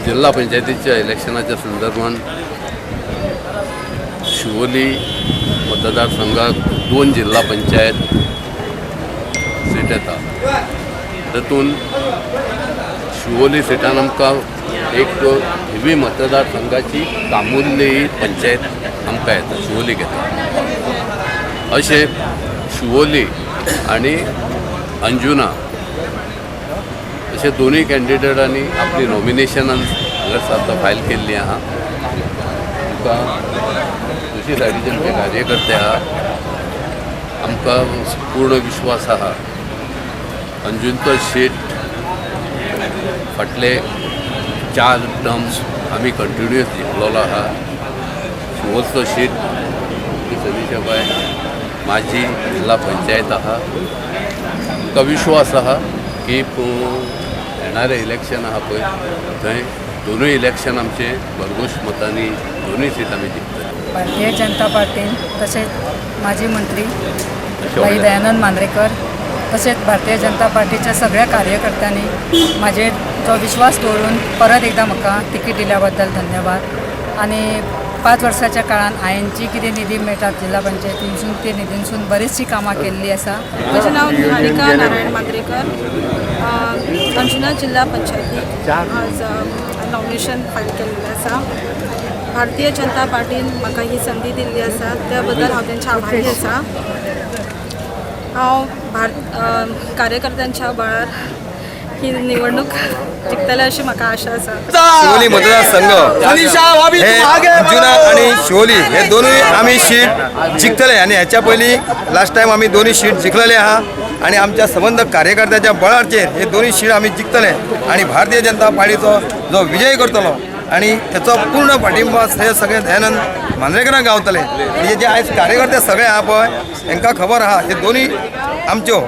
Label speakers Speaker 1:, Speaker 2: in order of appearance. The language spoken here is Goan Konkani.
Speaker 1: जिल्हा पंचायतीच्या इलेक्शनाच्या संदर्भात शिवोली मतदारसंघात दोन जिल्हा पंचायत सीट येता. तातूंत शिवोली सिटान आमकां एक हेवी मतदारसंघाची कामुर्ली पंचायत आमकां येता, शिवोलीक येता. अशें शिवोली आनी अंजुना अशे दोनूय कॅन्डिडेटांनी आपली नॉमिनेशनां हांगा आतां फायल केल्ली आहा. आमकां दुसरी सायडीचे आमचे कार्यकर्ते आहा, आमकां पूर्ण विश्वास आहा, अंजुनचो सीट फाटले चार टर्म्स आमी कंटिन्युअस जिखलेलो आहा. शिवोलचो सीट सतीशाबाय माझी जिल्हा पंचायत आहा. आमकां विश्वास आहा की येणारें इलेक्शन आहा पळय, थंय दोनूय इलेक्शन आमचे भरघोस मतांनी दोनूय सीट आमी जिखतले.
Speaker 2: भारतीय जनता पार्टीन तशेंच माजी मंत्री भाई दयानंद मांद्रेकर तशेंच भारतीय जनता पार्टीच्या सगळ्या कार्यकर्त्यांनी म्हाजेर जो विश्वास दवरून परत एकदां म्हाका तिकीट दिल्या बद्दल धन्यवाद. आनी 5 वर्साच्या काळान हांवें जी कितें निधी मेळटा जिल्हा पंचायतीनसून, ते निधीनसून बरीचशीं कामां केल्लीं आसा.
Speaker 3: म्हजें नांव निहारिका नारायण मांद्रेकर. अंजुना जिल्हा पंचायतीक आज नॉमिनेशन फायल केल्लें आसा. भारतीय जनता पार्टीन म्हाका ही संदी दिल्ली आसा, त्या बद्दल हांव तेंचे आभारी आसा. हांव कार्यकर्त्यांच्या बळार ही निवडणूक जिखतलें अशी म्हाका आशा आसा.
Speaker 4: शिवोली मतदारसंघ हे अंजुना आणि शिवोली हे दोनूय आमी सीट जिखतले आनी ह्याच्या पयलीं लास्ट टायम आमी दोनूय सीट जिखलेले आहा आणि आमच्या संबंद कार्यकर्त्याच्या बळाचेर हे दोनूय सीट आमी जिखतले आणि भारतीय जनता पार्टीचो जो विजय करतलो आणि त्याचो पूर्ण पाठिंबा हे सगळे दयानंद मांद्रेकरांक गावतले. हे जे आयज कार्यकर्ते सगळे आहा पळय, हेंकां खबर आहा, हे दोनूय आमच्यो.